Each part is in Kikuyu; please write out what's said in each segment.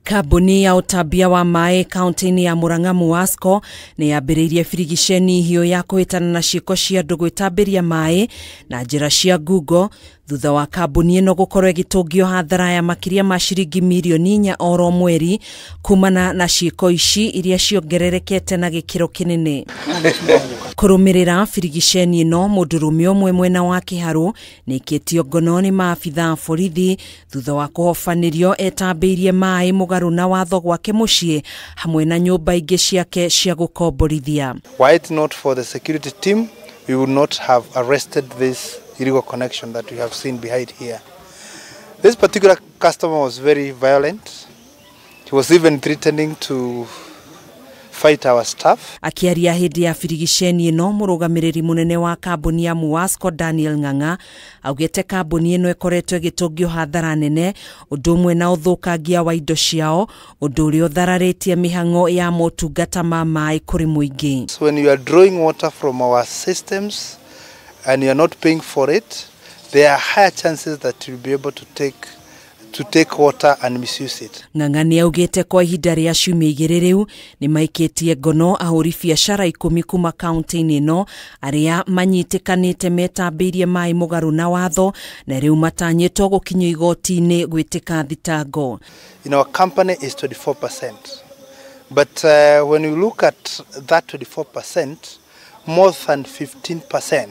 Kambuni ya ũtambia wa maĩ kaunti-inĩ ya Murang'a Muwasco nĩ yambĩrĩirie birigiceni hiũ ya kũhĩtana na ciĩko cia andũ gwĩtambĩria maĩ na njĩra cia ngungo thutha wa kambuni ĩno gũkorwo ĩgĩtũngio hathara ya makĩria ma ciringi mirioni 4 oro mweri kumana na ciĩko ici iria ciongererekete na gĩkĩro kĩnene. Kũrũmĩrĩra birigiceni ĩno, mũndũrũme ũmwe mwena wa Kĩharũ nĩaikĩtio ngono nĩ maabitha a borithi thutha wa kũhobanĩrio etambĩirie maĩ mũgarũ na watho gwake mũciĩ hamwe na nyũmba ingĩ ciake cia gũkomborithia. Were it not for the security team, we would not have arrested this illegal connection that we have seen behind here. This particular customer was very violent. He was even threatening to fight our staff. Akiaria hĩndĩ ya birigiceni ĩno, mũrũgamĩrĩri mũnene wa kambuni ya Muwasco Daniel Ng'ang'a augĩte kambuni ĩno ĩkoretwo ĩgĩtũngio hathara nene ũndũ ũmwe na ũthũkangia wa indo ciao, ũndũ ũrĩa ũthararĩtie mĩhang'o ya motungata ma maĩ kũrĩ mũingĩ. So when you are drawing water from our systems and you are not paying for it, there are higher chances that you'll be able to take water and misuse it. Ng'ang'a nĩ augĩte kwa ihinda rĩa ciumia 2 rĩu nĩ maikĩtie ngono ahũri biacara 10 kuma kaunti-inĩ ĩno arĩa manyitĩkanĩte metambĩirie maĩ mũgarũ na watho na rĩu matanyĩtwo gũkinyio igoti-inĩ gwĩtĩka thitango. In our company is 24%. But when you look at that 24%, more than 15%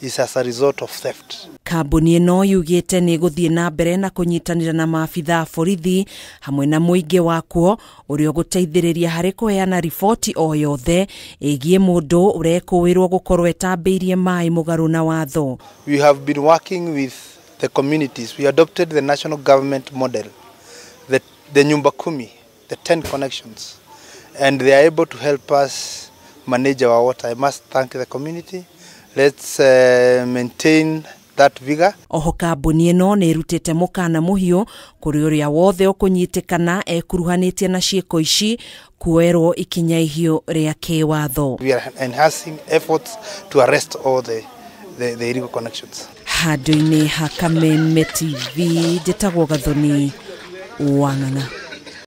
is as a result of theft. Kambuni ĩno yugĩte nĩ gũthiĩ na mbere na kũnyitanĩra na maabitha a borithi hamwe na mũingĩ wakuo ũrĩa ũgũteithĩrĩria harĩ kũheana riboti o yothe ĩgiĩ mũndũ ũrekũĩrwo gũkorwo etambĩirie maĩ mũgarũ na watho. We have been working with the communities. We adopted the national government model, the Nyumba Kumi, the 10 connections, and they are able to help us manage our water. I must thank the community. Let's maintain that vigor. Oho kambuni ĩno nĩ ĩrutĩte mũkana mũhiũ kũrĩ ũrĩa wothe ũkũnyitĩkana ekuruhanĩtie na ciĩko ici kuoerwo ikinya ihiũ rĩa kĩwatho. We are enhancing efforts to arrest all the illegal connections. Handũ-inĩ ha Kameme TV, njĩtagwo Gathoni wa Ng'ang'a.